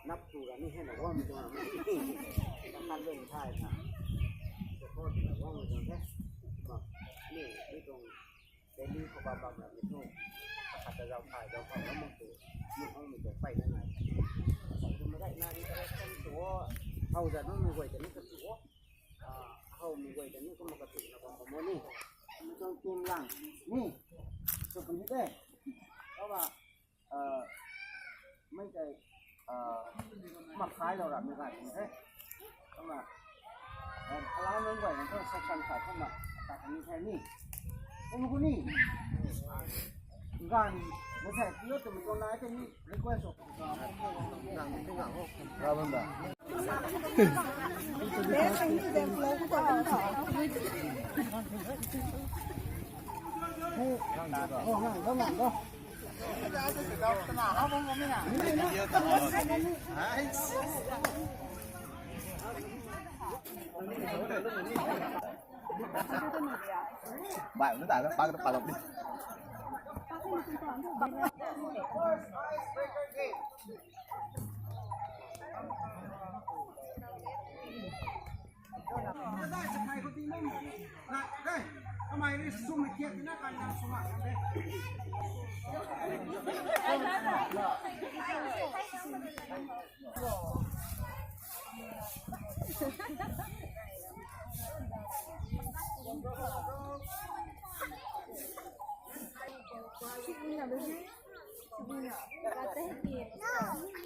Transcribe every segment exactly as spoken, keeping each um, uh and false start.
Nap tu ra ni hei na guang mi tuang, na kan lung thai na. Support na guang mi tuang the. Ma, ni, ni tuang Delhi khou bam bam na mi tuang. Khat ta zau thai, zau khou na mung tu, mung hong mi tuang pay na nai. Sa tu ma gai na ni ka kan tu o. Hau za nung mi guay ta ni ka tu o. Ah, hau mi guay ta ni ka ma ka tu na bam bam o ni. Mi tuang team lang. Ni. So, pun hei te. Aw ba. Mei tei, mak khailou ra mei gay the. Kumna, alau nunc guay nang thu section khat kumna, tat ni the ni. Kum ku ni. Ganv, na sa, tiyo tum tuang nai tei ni request o. Ganv, ganv, ganv. Ra bam da. Bai, na ta, pa, pa, pa,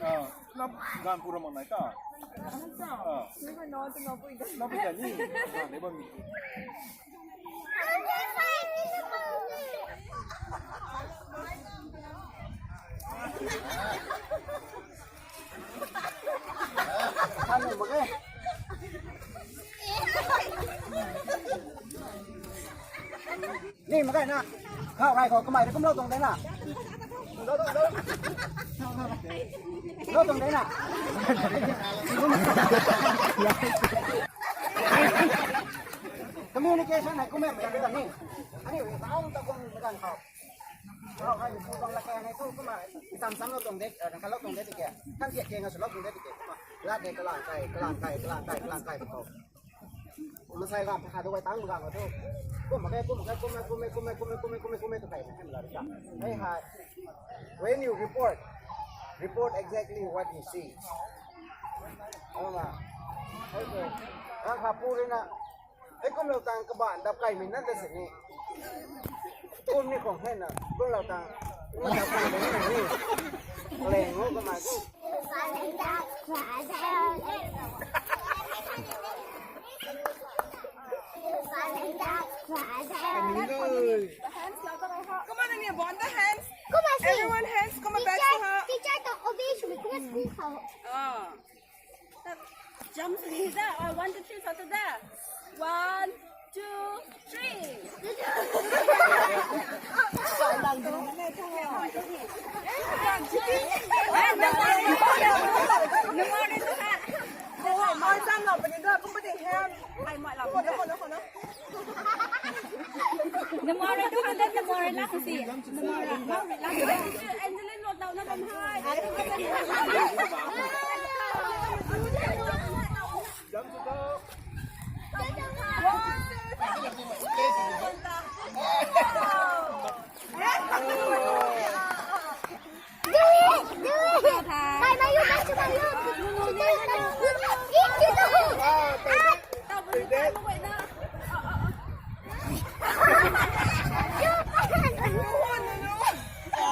Ah, nap gan pura mak nai ta. Ah. Nap ni. Gan ni bam ni. Ni mak khe na. Khou rai khou kamei rui kumlou tuang de na. Lou tuang de na. Communication hei kum e mei kan ni. Ani rui taw ta kum mei kan khou. Khou rai pu tuang la khe ni thu kumna sam sam lou tuang de, eh, kan lou tuang de tiki. Kan tiak keng a sw lou tuang de tiki. Kumna lat de kalan kai, kalan kai, kalan kai, kalan kai khou. Masai gam pha khat tu guay tang gam khou thu. Kum mak khe, kum mak khe, kum e, kum e, kum e, kum e, kum e, kum e, kum e, tu kai na kan la rui ta. Hei hei. When you report, report exactly what you see. Kumna. Hei tu. Kan kha pu rui na. Hei kumlou tang kabaanc dap kaimei na ta sini. Kum ni khong hei na, kumlou tang. Kum dap kaimei na ni. Leng o kamei kum. Come on, Ania, bond the hands. Come on, see. Everyone hands, come on, back to her. Teacher, teacher, to obey me. Come on, school khou. Ah. Jump sini da. Uh, one, two, three, sa tu da. One, two, three. Namo rui tu kan, namo rui lang si. Namo rui lang si. Angeline rui tau na bam hai. Do it! Do it! Bye, bye, you guys, bye, you. Eat, eat, eat. Ah.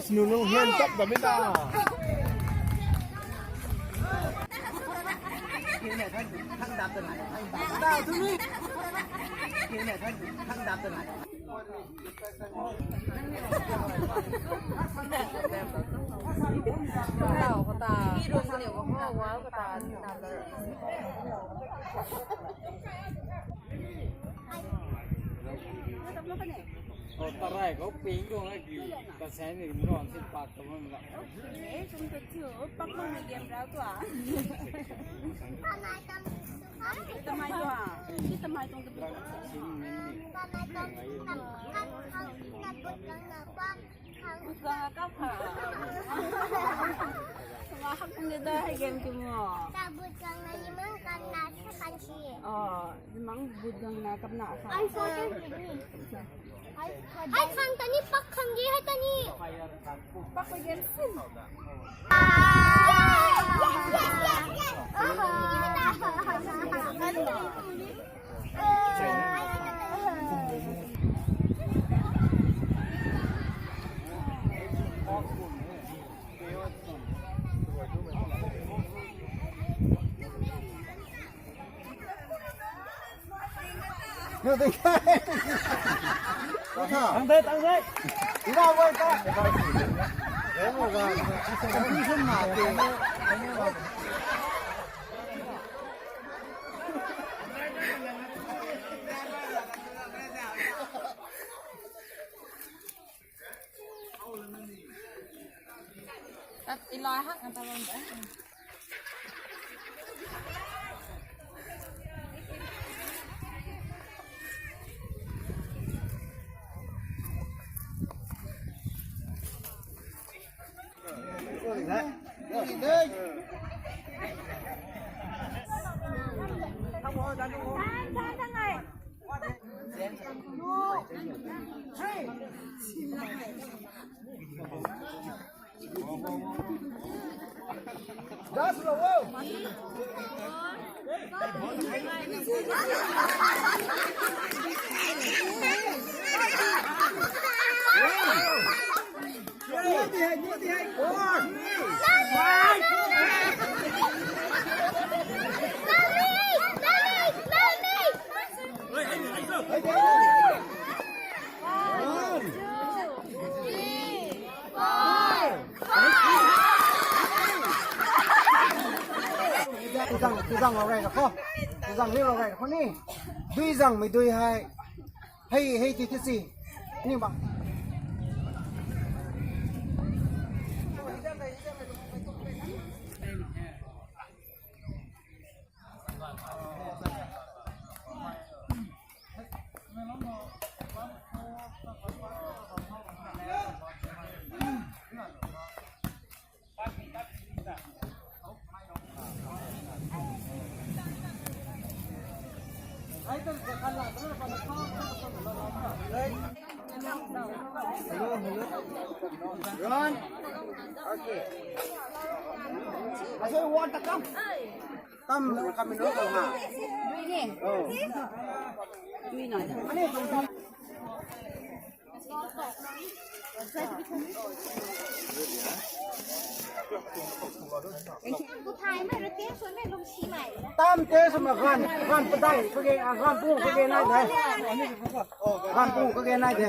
Ai, sinu nung hian tap bam e ta. Tarai khou ping tuang laki, ta sen ni ron si pak ta bam ga. Eh, kum ta chu, pak mang na game rau tua. Tamai tua, si tamai tuang ta. Tua kap ha. Tua hak ni da hai game ki mo. Ta but gang na ni mang kan na sa kan si. Oh, ni mang but gang na kap na sa. Ai so kan ni. Ai khang ta ni pak khang di hai ta ni. Pak pa gen sin. Tang de, tang de. Ina wai ta. Confusion na ke. Tat ilai hak na ta bam de. Tuzang, tuzang lou rey ra kho. Tuzang ni lou rey ra kho ni. Dui zangmei dui hei. Hei, hei ti ti si. Ni ba. Run. Okay. I say, what the come? Tam kami no ko ha. Dui ni. Oh. Dui na. Ani. Tam te sw ma gan, gan padai kage, a gan pu kage nai de. Gan pu kage nai de.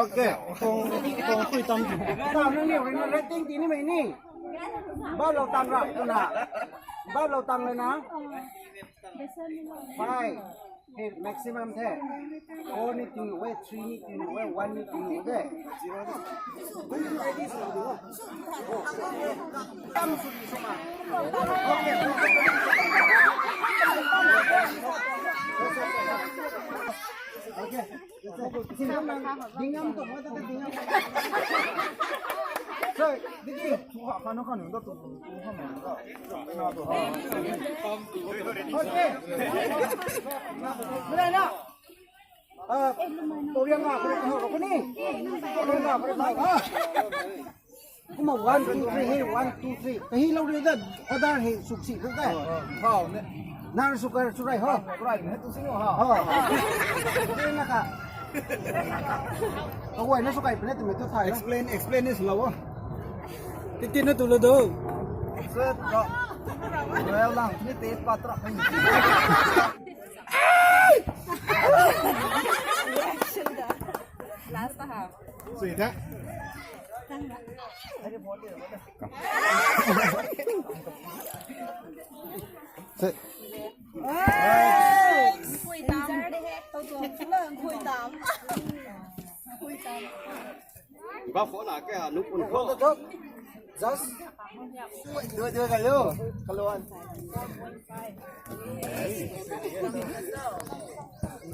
Okay. Kong, kong pui tam. Tam nang ni, rating ti ni mei ni. Bam lou tang ra, tu na. Bam lou tang le na. Five. Hey, maximum the. Four ni ting we, three ni ting we, one ni ting we. Zero ni. Tam sw ni sw ma. Okay. Okay. Dingam tu, mata tu dingam. Sir, didi, tu ha, kanu kanu tu tu ha ma. Okay. Mulai na. Ah, tu yang na, kau kau ni. Tu yang na, kau kau ha. Kumna one, two, three, hey, one, two, three. Kahi lou ri da, order hei suk si da. Hau ne. Nar suk kar churai ho. Churai ne tu sing ho. Ho. Ina ka. Kawai na suk kai pune tu me tu thai. Explain, explain is lou. Titi na tu lo do. Set go. Royal lang ni te patra. Last half. Sweet, huh? Ba phone na ke ha, nu pun pho. Just. Dua, dua kayo. Kalon.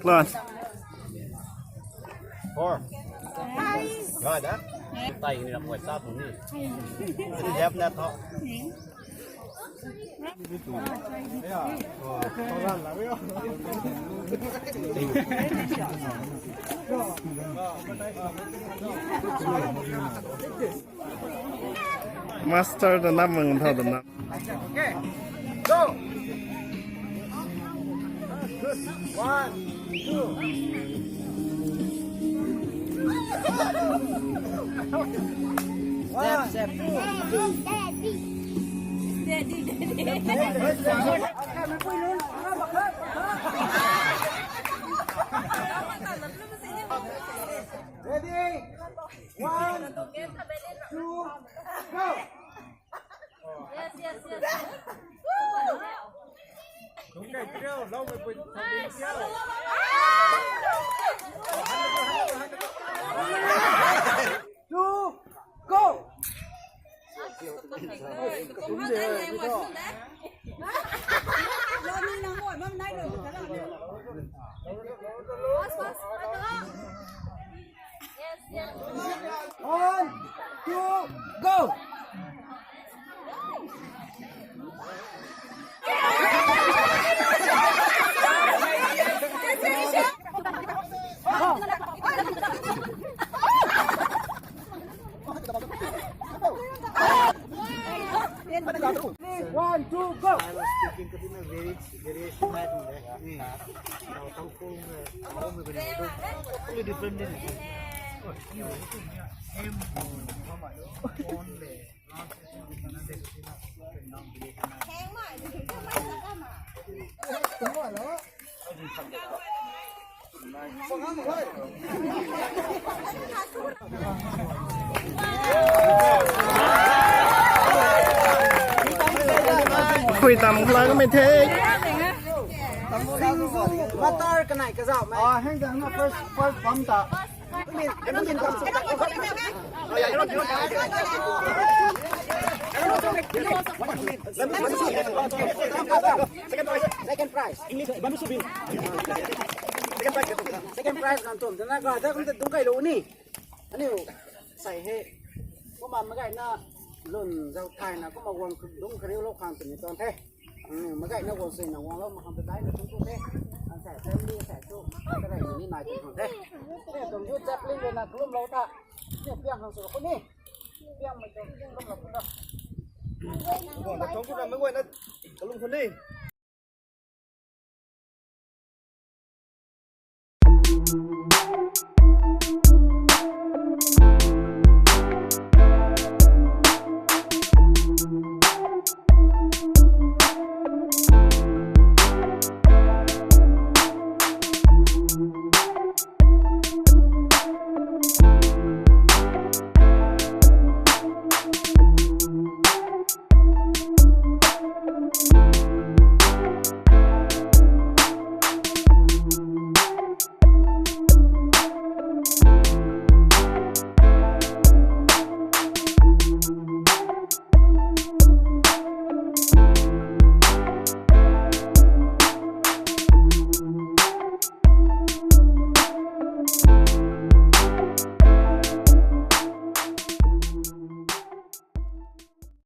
Close. Four. Right, huh? Tai ni na poi sa pun ni. Left na tho. Master da nam mang thau da nam. Okay. Go. Good. One, two. One, two. Daddy, daddy. Ready? One, two, go. Yes, yes, yes, yes. Two, go. One, two, go. One, two, go. I was speaking to him very, very smart. Totally different. Khui tam khla ka mei the. Matar kanai kazau mei. Ah, heng dang na first, first bam ta. Second prize. Second prize kan tum tana ga da kum ta dung kai lo ni. Aniu sai he. Kumna magaina lun zau thai na kumna guang dung kariu lo khang tuni ton the. Magaina guang sui na guang lo ma khang ta dai na tum tu the. An sai family sai tu. Ka rai ni nai tum the. Tum ju chaplin na kulum lo ta. Ni piang hang su ko ni. Piang mai tum kulum lo ta. Guang na thong ku na magaina kulum ko ni.